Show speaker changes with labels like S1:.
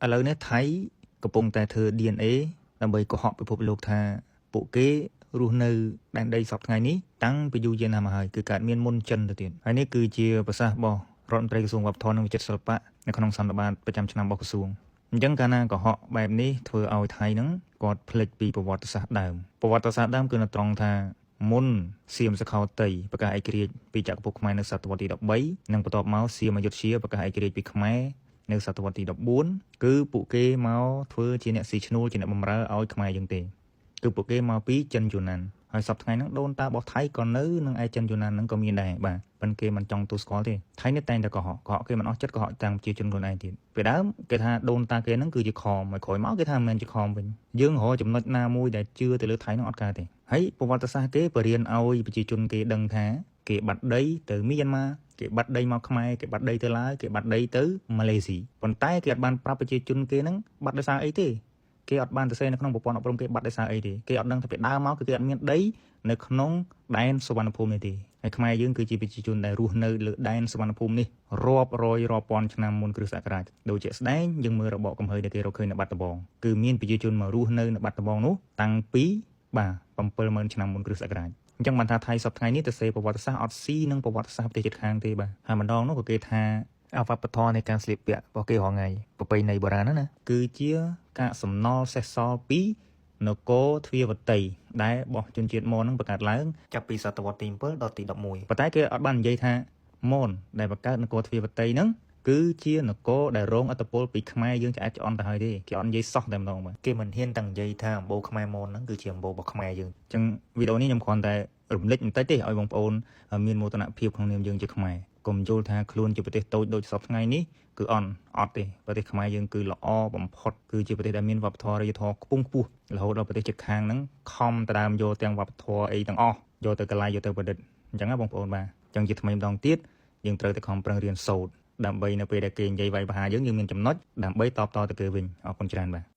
S1: ឥឡូវនេះថៃកំពុងតែធ្វើ DNA ដើម្បីកុហកពិភពលោកថាពួកគេរស់នៅដែនដីសពថ្ងៃនេះតាំងពីយូរយារណាស់មកហើយគឺកើតមានមុនចិនទៅទៀតហើយនេះគឺជាប្រសាសន៍របស់រដ្ឋមន្ត្រីក្រសួងវប្បធម៌និងវិចិត្រសិល្បៈនៅក្នុងសន្និបាតប្រចាំឆ្នាំរបស់ក្រសួងអញ្ចឹងកាលណាកុហកបែបនេះធ្វើឲ្យថៃហ្នឹងគាត់ភ្លេចពីប្រវត្តិសាស្ត្រដើមប្រវត្តិសាស្ត្រដើមគឺនៅត្រង់ថាមុនសៀមសុខោទ័យប្រកាសឯករាជ្យពីចក្រភពខ្មែរនៅសតវត្សទី13និងបន្ទាប់មកសៀមអយុធ្យាប្រកាសឯករាជ្យពីខ្មែរនៅសតវត្សទី14គឺពួកគេមកធ្វើជាអ្នកស៊ីឈ្នួលជាអ្នកបម្រើឲ្យខ្មែរយើងទេគឺពួកគេមកពីចិនយូណានហើយសប្តាហ៍ថ្ងៃហ្នឹងដូនតារបស់ថៃក៏នៅនឹងឯចិនយូណានហ្នឹងក៏មានដែរបាទប៉ុន្តែគេមិនចង់ទូស្គាល់ទេថៃនេះតែងតែកុហកកុហកគេមិនអស់ចិត្តកុហកតាមប្រជាជនខ្លួនឯងទៀតពេលដើមគេថាដូនតាគេហ្នឹងគឺជាខមហើយក្រោយមកគេថាមិនមែនជាខមវិញយើងរកចំណុចណាមួយដែលជឿទៅលើថៃហ្នឹងអត់កើតទេហើយប្រវត្តិសាស្ត្រគេបរៀនឲ្យប្រជាជនគេដឹងថាគេបាត់ដីទៅមីយ៉ាន់ម៉ាគេបាត់ដីមកខ្មែរគេបាត់ដីទៅឡាវគេបាត់ដីទៅម៉ាឡេស៊ីប៉ុន្តែគេអត់បានប្រាប់ប្រជាជនគេហ្នឹងបាត់ដោយសារអីទេគេអត់បានសរសេរនៅក្នុងប្រព័ន្ធអប់រំគេបាត់ដោយសារអីទេគេអត់ដឹងថាពីដើមមកគឺគេអត់មានដីនៅក្នុងដែនសុវណ្ណភូមិនេះទេហើយខ្មែរយើងគឺជាប្រជាជនដែលរស់នៅលើដែនសុវណ្ណភូមិនេះរាប់រយរាប់ពាន់ឆ្នាំមុនគ្រិស្តសករាជដូចជាស្ដែងយើងមើលរបកកំហើយដែលគេរកឃើញនៅបាត់ដំបងគឺមានប្រជាជនមករស់នៅនៅបាត់ដំបងនោះតាំងពីបាទ70000ឆ្នាំមុនគ្រិស្តសករាជអញ្ចឹងបានថាថៃសប្តាហ៍ថ្ងៃនេះទៅសេប្រវត្តិសាស្ត្រអត់ស៊ីនឹងប្រវត្តិសាស្ត្រប្រទេសជិតខាងទេបាទហើយម្ដងនោះក៏គេថាអវប្បធម៌នៃការស្លៀកពាក់របស់គេរាល់ថ្ងៃប្រពៃណីបុរាណហ្នឹងណាគឺជាកាកសំណល់សេសសល់ពីនគរទ្វាវតីដែលបោះជនជាតិមននឹងបង្កើតឡើងចាប់ពីសតវត្សទី7ដល់ទី11ប៉ុន្តែគេអត់បាននិយាយថាមនដែលបង្កើតនគរទ្វាវតីហ្នឹងគឺជានគរដែលរងឥទ្ធិពលពីខ្មែរយើងឆ្អែតឆ្អន់ទៅហើយទេគេអត់និយាយសោះតែម្ដងបាទគេមិនហ៊ានទាំងនិយាយថាអំបូរខ្មែរមនហ្នឹងគឺជាអំបូររបស់ខ្មែរយើងអញ្ចឹងវីដេអូនេះខ្ញុំគ្រាន់តែរំលេចបន្តិចទេឲ្យបងប្អូនមានមោទនភាពក្នុងនាមយើងជាខ្មែរកុំយល់ថាខ្លួនជាប្រទេសតូចដូចសពថ្ងៃនេះគឺអន់អត់ទេប្រទេសខ្មែរយើងគឺល្អបំផុតគឺជាប្រទេសដែលមានវប្បធម៌អរិយធម៌ខ្ពង់ខ្ពស់រហូតដល់ប្រទេសជិតខាងហ្នឹងខំដដើមយកទាំងវប្បធម៌អីទាំងអស់យកទៅកន្លែងយកទៅប្រឌិតអញ្ចឹងណាបងប្អូនបាទអញ្ចឹងជាថ្មីម្ដងទៀតយើងត្រូវតែខំប្រឹងរៀនសូត្រដើម្បីនៅពេលដែលគេនិយាយវាយប្រហារយើងយើងមានចំណុចដើម្បីតបតទៅគេវិញអរគុណច្រើនបាទ។